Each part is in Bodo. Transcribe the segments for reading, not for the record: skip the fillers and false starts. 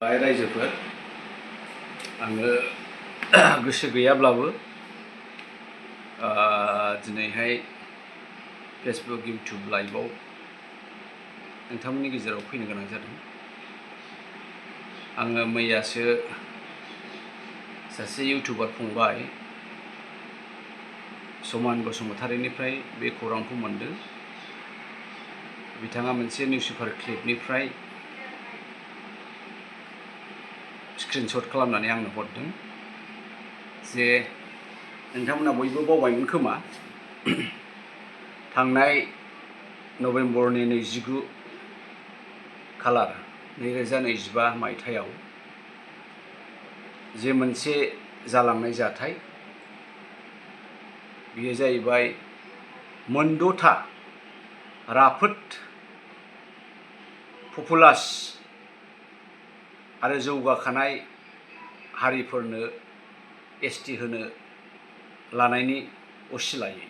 रायजोफोर आङो गोसो गैयाब्लाबो दिनैहाय फेसबुक इउटिउब लाइभआव नोंथांमोननि गेजेराव फैनो गोनां जादों। आङो मैयासो सासे इउटिउबार फंबाय समान बसुमतारीनिफ्राय बे खौरांखौ मोनदों। बिथाङा मोनसे निउसपेपार क्लिपनिफ्राय स्क्रिनशट खालामनानै आंनो हरदों जे नोंथांमोना बयबो बावबायमोन खोमा थांनाय नभेम्बरनि 29 खालार 2025 मायथाइयाव जे मोनसे जालांनाय जाथाय बेयो जाहैबाय मोनद'था राफोद पपुलास आरो जौगाखानाय हारिफोरनो एसटि होनो लानायनि असिलायै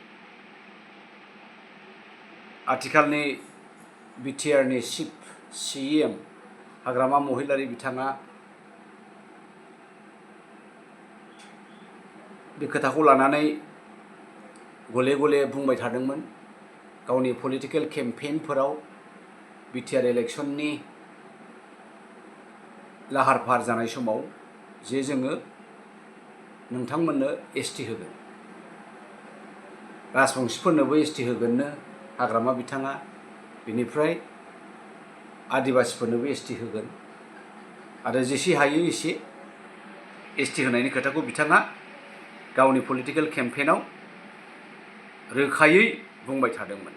आथिखालनि बिटिआरनि चिफ सिएम हाग्रामा महिलारी बिथाङा बे खोथाखौ लानानै गले गले बुंबाय थादोंमोन गावनि पलिटिकेल केम्पेइनफोराव बिटिआर इलेक्शननि लाहार फाहार जानाय समाव जे जोङो नोंथांमोननो एसटि होगोन, राजबंशिफोरनोबो एसटि होगोननो हाग्रामा बिथाङा, बेनिफ्राय आदिबासिफोरनोबो एसटि होगोन आरो जेसे हायो एसे एसटि होनायनि खोथाखौ बिथाङा गावनि पलिटिकेल केम्पेइनाव रोखायै बुंबाय थादोंमोन।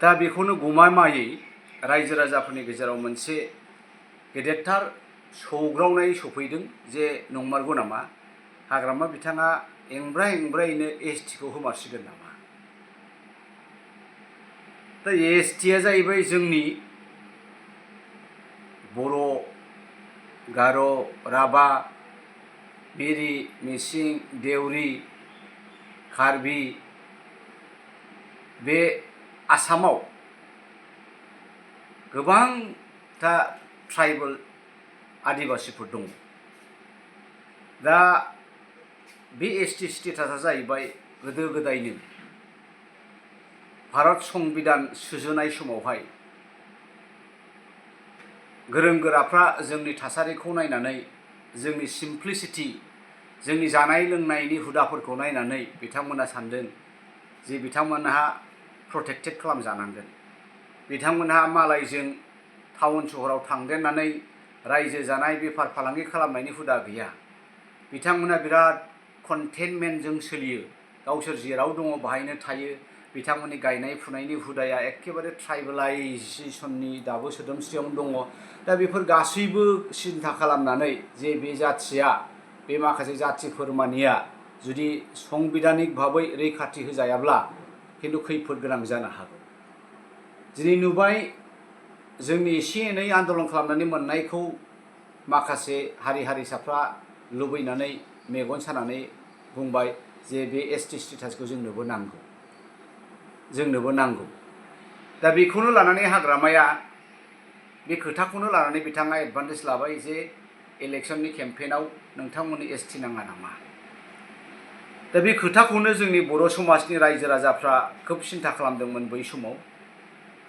दा बेखौनो गमामायै रायजो राजाफोरनि गेजेराव मोनसे गेदेरथार सौग्रावनाय सफैदों जे नंमारगौ नामा हाग्रामा बिथाङा एंब्रा-एंब्रायैनो एसटिखौ होमारसिगोन नामा। दा एसटिया जाहैबाय जोंनि बर', गार', राभा, मिरि, मिसिं, देउरि, कार्बि बे आसामाव गोबांथा ट्राइबेल आदिबासिफोर दङ। दा बे एसटि स्टेटासा जाहैबाय गोदो गोदायनो भारत संबिधान सुजुनाय समावहाय गोरों गोराफ्रा जोंनि थासारिखौ नायनानै जोंनि सिम्प्लिसिटि जोंनि जानाय लोंनायनि हुदाफोरखौ नायनानै बिथांमोना सानदों जे बिथांमोनहा प्रटेक्टेड खालामजानांगोन, बिथांमोनहा मालायजों टाउन सहराव थांदेरनानै रायजो जानाय बेफार फालांगि खालामनायनि हुदा गैया, बिथांमोना बिराद कन्टेनमेन्टजों सोलियो, गावसोर जेराव दङ बाहायनो थायो, बिथांमोननि गायनाय फुनायनि हुदाया एखेबारे ट्राइबेलाइजेसननि दाबो सोदोमस्रियावनो दङ। दा बेफोर गासैबो सिन्था खालामनानै जे बे जाथिया बे माखासे जाथि फोरमानिया जुदि संबिधानिक भाबै रैखाथि होजायाब्ला खिन्थु खैफोद गोनां जानो हागौ। दिनै नुबाय जोंनि एसे एनै आन्दलन खालामनानै मोननायखौ माखासे हारि हारिसाफ्रा लुबैनानै मेगन सानानै बुंबाय जे बे एसटि स्टेटासखौ जोंनोबो नांगौ। दा बेखौनो लानानै हाग्रामाया बे खोथाखौनो लानानै बिथाङा एडभान्टेज लाबाय जे इलेक्शननि केम्पेइनाव नोंथांमोननि एसटि नाङा नामा। दा बे खोथाखौनो जोंनि बर' समाजनि रायजो राजाफ्रा खोब सिन्था खालामदोंमोन बै समाव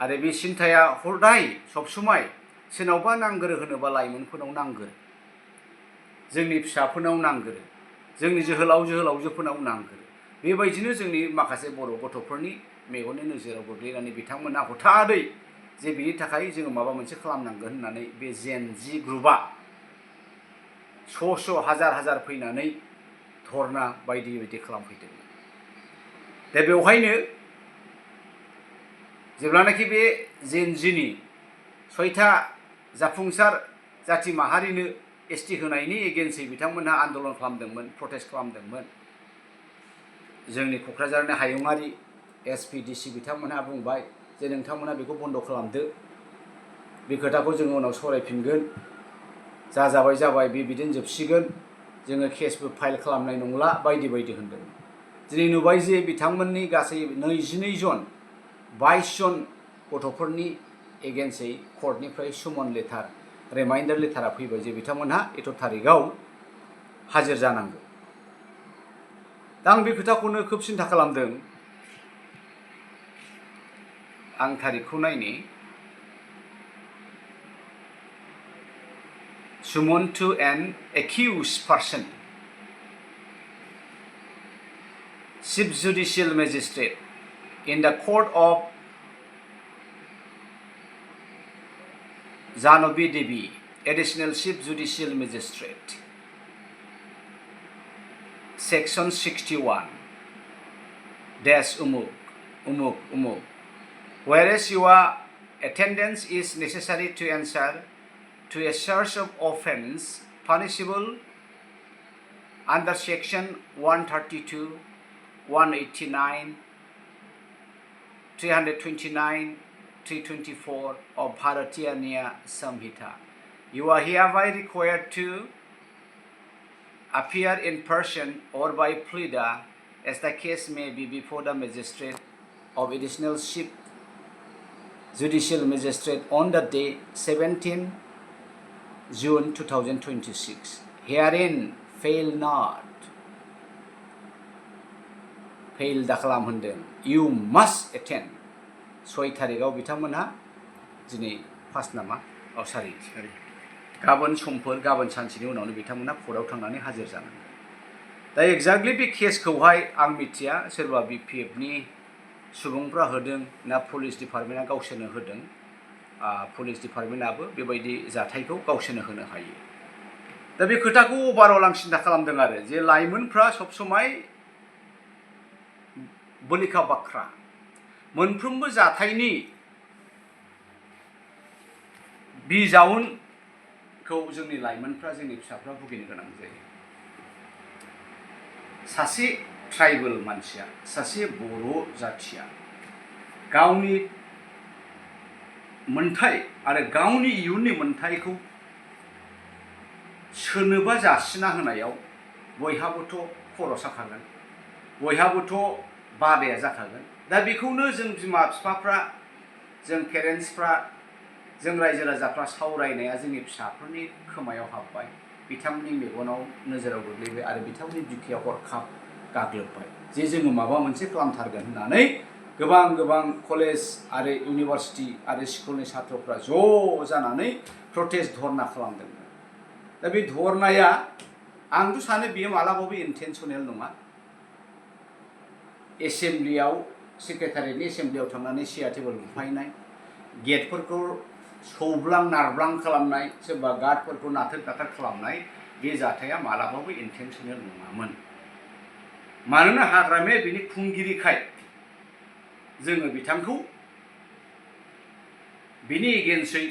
आरो बे सिन्थाया हदाय सबसमाय सोरनावबा नांगोरो होनोबा लाइमोनफोरनाव नांगोरो, जोंनि फिसाफोरनाव नांगोरो, जोंनि जोहोलावजोफोरनाव नांगोरो। बेबायदिनो जोंनि माखासे बर' गथ'फोरनि मेगननि नोजोराव गोग्लैनानै बिथांमोना हथादै जे बिनि थाखाय जोङो माबा मोनसे खालामनांगोन होननानै बे जेन जि ग्रुपआ श' हाजार फैनानै धरना बायदि बायदि खालामफैदोंमोन। दा बेवहायनो जेब्लानाखि बे जेन जिनि 6था जाफुंसार जाथि माहारिनो एसटि होनायनि एगेन्स्टै बिथांमोनहा आन्दलन खालामदोंमोन, प्रटेस्ट खालामदोंमोन, जोंनि क'क्राझारनि हायुङारि एसपिडिसि बिथांमोनहा बुंबाय जे नोंथांमोना बेखौ बन्द' खालामदो, बे खोथाखौ जोङो उनाव सावरायफिनगोन, जाबाय बे बिदिनो जोबसिगोन, जोङो केसबो फाइल खालामनाय नंला बायदि बायदि होनदों। दिनै नुबाय जे बिथांमोननि गासै 22 जन गथ'फोरनि एगेन्स्टै कर्टनिफ्राय सुमन लेटार रिमाइन्डार लेटारा फैबाय जे बिथांमोनहा एथ' थारिखआव हाजिर जानांगौ। दा आं बे खोथाखौनो खोब सिन्था खालामदों। आं थारिखखौ नायनि summoned to an accused person, Chief Judicial Magistrate in the court of Janovi Devi, Additional Chief Judicial Magistrate, Section 61, dash umuk, umuk, umuk. Whereas your attendance is necessary to answer to a charge of offense punishable under Section 132, 189, 329, 324 of Bharatiya Nyaya Samhita. You are hereby required to appear in person or by pleader as the case may be before the magistrate of Additional Chief Judicial Magistrate on the day 17 June 2026. Herein fail not. Fail दा खालाम होनदों. You must attend. 6 थारिखआव बिथांमोनहा दिनै फार्स्ट नामा? सरि गाबोन समफोर गाबोन सानसेनि उनावनो बिथांमोनहा कर्टआव थांनानै हाजिर जानांगोन। दा एक्जाक्टलि बे केसखौहाय आं मिथिया सोरबा BPFनि सुबुंफ्रा होदों ना पुलिस डिपार्टमेन्टआ गावसोरनो होदों। पुलिस डिपार्टमेन्टआबो बेबायदि जाथायखौ गावसोरनो होनो हायो। दा बे खोथाखौ अभारअल आं सिन्था खालामदों आरो जे लाइमोनफ्रा सब समाय बलिका बाख्रा मोनफ्रोमबो जाथायनि बिजाउनखौ जोंनि लाइमोनफ्रा जोंनि फिसाफ्रा भुगिनो गोनां जायो। सासे ट्राइबेल मानसिया सासे बर' जाथिया गावनि मोन्थाय आरो गावनि इयुननि मोन्थायखौ सोरनोबा जासिना होनायाव बयहाबोथ' खर' साखागोन, बयहाबोथ' बादाया जाखागोन। दा बेखौनो जों बिमा बिफाफ्रा जों पेरेन्टसफ्रा जों रायजो राजाफ्रा सावरायनाया जोंनि फिसाफोरनि खोमायाव हाबबाय, बिथांमोननि मेगनाव नोजोराव गोग्लैबाय आरो बिथांमोननि बिखायाव हरखाब गाग्लोबबाय जे जोङो माबा मोनसे खालामथारगोन होननानै गोबां कलेज आरो इउनिभार्सिटि आरो स्कुलनि छात्रफ्रा ज' जानानै प्रटेस्ट धरना खालामदोंमोन। दा बे धरनाया आंथ' सानो बियो मालाबाबो इन्टेनसनेल नङा। एसेम्ब्लियाव सेक्रेटारियेटनि एसेम्ब्लियाव थांनानै चेयार टेबोल बुफायनाय, गेटफोरखौ सौब्लां नारब्लां खालामनाय, सोरबा गार्डफोरखौ नाथार खालामनाय, बे जाथाया मालाबाबो इन्टेनसनेल नङामोन। मानोना हाग्रामाया बिनि खुंगिरिखाय जोङो बिथांखौ बिनि एगेन्स्टै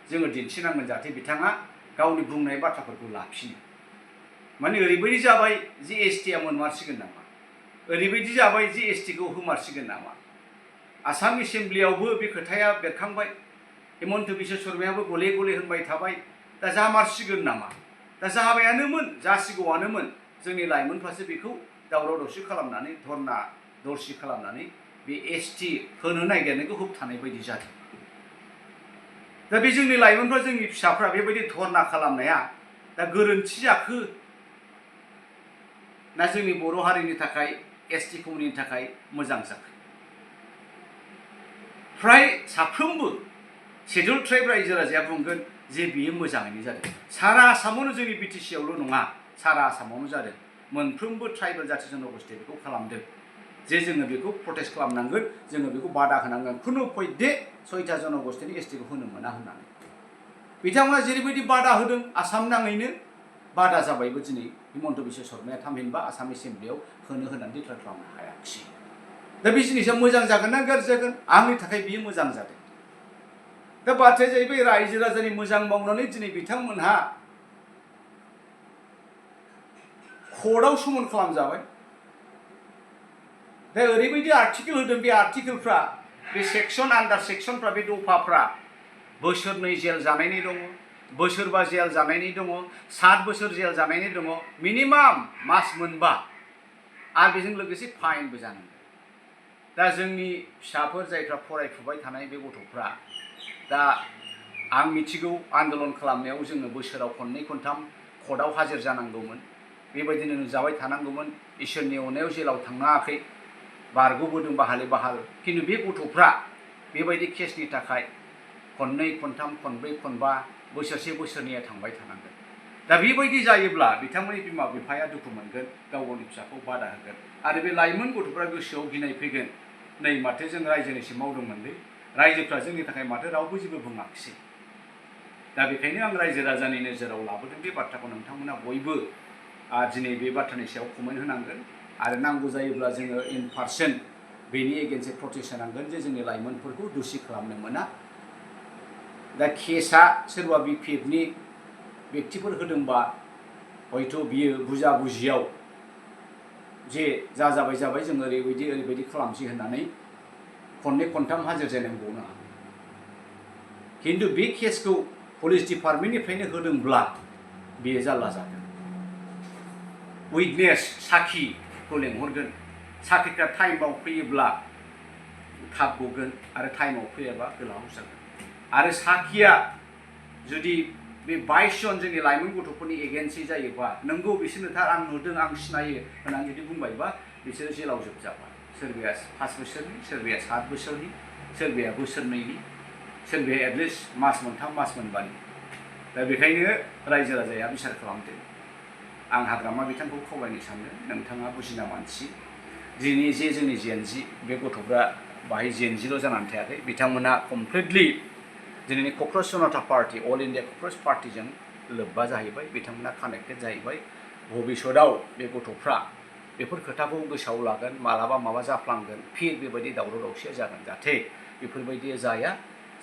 जोङो दिन्थिनांगोन जाहाथे बिथाङा गावनि बुंनाय बाथ्राफोरखौ लाफिनो। माने ओरैबायदि जाबाय जे एसटिआ मोनमारसिगोन नामा, ओरैबायदि जाबाय जे एसटिखौ होमारसिगोन नामा। आसाम एसेम्ब्लियावबो बे खोथाया बेरखांबाय, हिमन्त बिश्व शर्मायाबो गले गले होनबाय थाबाय। दा जामारसिगोन नामा? दा जाबायानोमोन, जासिगौआनोमोन। जोंनि लाइमोनफ्रासो बेखौ दावराव दावसि खालामनानै धरना दरसि खालामनानै बे एसटि होनो नागिरनायखौ होबथानाय बायदि जादों। दा बे जोंनि लाइमोनफ्रा जोंनि फिसाफ्रा बेबायदि धरना खालामनाया दा गोरोन्थि जाखो ना जोंनि बर' हारिनि थाखाय एसटि कमिउनिटिनि थाखाय मोजां जाखो? फ्राय साफ्रोमबो शेड्युल ट्राइब रायजो राजाया बुंगोन जे बियो मोजाङैनो जादों। सारा आसामावनो जोंनि बिटिसिआवल' नङा, सारा आसामावनो जादों। मोनफ्रोमबो ट्राइबेल जाथि जनगोष्ठीया बेखौ खालामदों जे जोङो बेखौ प्रटेस्ट खालामनांगोन, जोङो बेखौ बादा होनांगोन। खुनु फैदे 6टा जनगोष्ठीनि एसटिखौ होनो मोना होननानै बिथांमोना जेरैबायदि बादा होदों, आसाम नाङैनो बादा जाबायबो। दिनै हिमन्त बिश्व शर्माया थामहिनबा आसाम एसेम्ब्लियाव होननानै डिक्लेयार खालामनो हायाखिसै। दा बे जिनिसा मोजां जागोन ना गाज्रि जागोन? आंनि थाखाय बियो मोजां जादों। दा बाथ्राया जाहैबाय रायजो राजानि मोजां मावनानै दिनै बिथांमोनहा कर्टआव समन खालामजाबाय। दा ओरैबायदि आर्टिकेल होदों, बे आर्टिकेलफ्रा बे सेक्सन आन्डार सेक्सनफ्रा बे दफाफ्रा बोसोरनै जेल जानायनि दङ, बोसोरबा जेल जानायनि दङ, 7 बोसोर जेल जानायनि दङ, मिनिमाम मास मोनबा आरो बेजों लोगोसे फाइनबो जानांगौ। दा जोंनि फिसाफोर जायफ्रा फरायफुबाय थानाय बे गथ'फ्रा दा आं मिथिगौ आन्दलन खालामनायाव जोङो बोसोराव खननै खनथाम कर्टआव हाजिर जानांगौमोन, बेबायदिनो नुजाबाय थानांगौमोन, इसोरनि अननायाव जेलाव थांनाङाखै, बारग'बोदों बाहाले बाहाल। खिन्थु बे गथ'फ्रा बेबायदि केसनि थाखाय खननै खनथाम खनब्रै खनबा बोसोरसे बोसोरनैया थांबाय थानांगोन। दा बेबायदि जायोब्ला बिथांमोननि बिमा बिफाया दुखु मोनगोन, गाव गावनि फिसाखौ बादा होगोन, आरो बे लाइमोन गथ'फ्रा गोसोआव गिनाय फैगोन, नै माथो जों रायजोनिसिम मावदोंमोनलै, रायजोफ्रा जोंनि थाखाय माथो रावबो जेबो बुङाखिसै। दा बेखायनो आं रायजो राजानि नोजोराव लाबोदों बे बाथ्राखौ। नोंथांमोना बयबो दिनै बे बाथ्रानि सायाव कमेन्ट होनांगोन, आरो नांगौ जायोब्ला जोङो इन पार्सन बेनि एगेन्स्टै प्रटेस्ट होनांगोन जे जोंनि लाइमोनफोरखौ दुसि खालामनो मोना। दा केसआ सोरबा बिपिएफनि बेक्तिफोर होदोंबा हयथ' बियो बुजा बुजियाव जे जाबाय जों ओरैबायदि खालामसै होननानै खननै खनथाम हाजिर जानांगौ नङा। खिन्थु बे केसखौ पुलिस डिपार्टमेन्टनिफ्रायनो होदोंब्ला बेयो जारला जागोन। उइटनेस साखिखौ लेंहरगोन, साखिफ्रा टाइमाव फैयोब्ला थाब गगोन, आरो टाइमाव फैयाबा गोलाव जागोन। आरो साखिया जुदि बे 22 जन जोंनि लाइमोन गथ'फोरनि एगेन्स्टै जायोबा, नोंगौ बिसोरनो थार आं नुदों आं सिनायो होननानै जुदि बुंबायबा बिसोरो जेलाव जोबजाबाय। सोरबाया 5 बोसोरनि, सोरबाया 7 बोसोरनि, सोरबाया बोसोरनैनि, सोरबाया एटलिस्ट मास मोनथाम मास मोनबानि। दा बेखायनो रायजो राजाया बिसार खालामदो। आं हाग्रामा बिथांखौ खावलायनो सानदों, नोंथाङा बुजिना मानसि, दिनै जे जोंनि जेनजि बे गथ'फ्रा बाहाय जेनजिल' जानानै थायाखै, बिथांमोना कमप्लिटलि दिनैनि क'क्राझार जनता पार्टी, अल इन्डिया क'क्राझार पार्टीजों लोब्बा जाहैबाय, बिथांमोना कानेक्टेड जाहैबाय। भबिष्यतआव बे गथ'फ्रा बेफोर खोथाखौ गोसोआव लागोन, मालाबा माबा जाफ्लांगोन, फिन बेबायदि दावराव दावसिया जागोन। जाहाथे बेफोरबायदि जाया।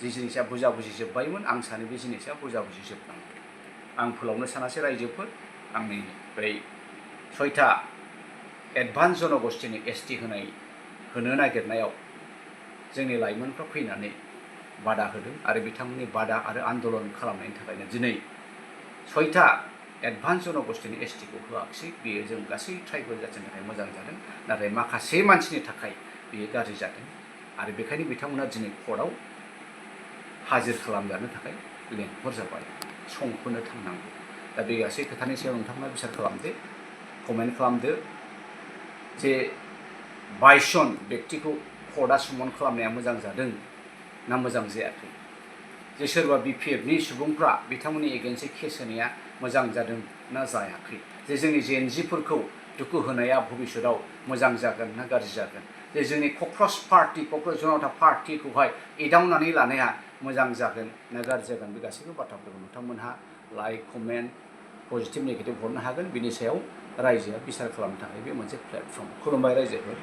जि जिनिसा बुजा बुजि जोब्बायमोन, आं सानो बे जिनिसा बुजा बुजि जोबनांगौ। आं फोलावनो सानासै रायजोफोर, आंनि बै 6था एडभान्स जनगोष्ठीनि एसटि होनो नागिरनायाव जोंनि लाइमोनफ्रा फैनानै बादा होदों, आरो बिथांमोननि बादा आरो आन्दलन खालामनायनि थाखायनो दिनै 6था एडभान्स जनगोष्ठीनि एसटिखौ होआखिसै। बेयो जों गासै ट्राइबेल जाथिनि थाखाय मोजां जादों, नाथाय माखासे मानसिनि थाखाय बेयो गाज्रि जादों, आरो बेखायनो बिथांमोना दिनै कर्टआव हाजिर खालामजानो थाखाय लेंहरजाबाय, संखोनो थांनांगौ। दा बे गासै खोथानि सायाव नोंथांमोना बिसार खालामदो, कमेन्ट खालामदो जे 22 जन बेक्तिखौ कर्टआ समन खालामनाया मोजां जादों ना मोजां जायाखै, जे सोरबा बिपिएफनि सुबुंफ्रा बिथांमोननि एगेन्स्टै केस होनाया मोजां जादों ना जायाखै, जे जोंनि जेएनजिफोरखौ दुखु होनाया भबिष्यतआव मोजां जागोन ना गाज्रि जागोन, जे जोंनि क'क्राझार जनता पार्टीखौहाय एदावनानै लानाया मोजां जागोन ना गाज्रि जागोन, बे गासैबो बाथ्राफोरखौ नोंथांमोनहा लाइक कमेन्ट पजिटिभ नेगेटिभ हरनो हागोन। बिनि सायाव रायजोआ बिसार खालामनो थाखाय बे मोनसे प्लेटफर्म। खुलुमबाय रायजोफोर।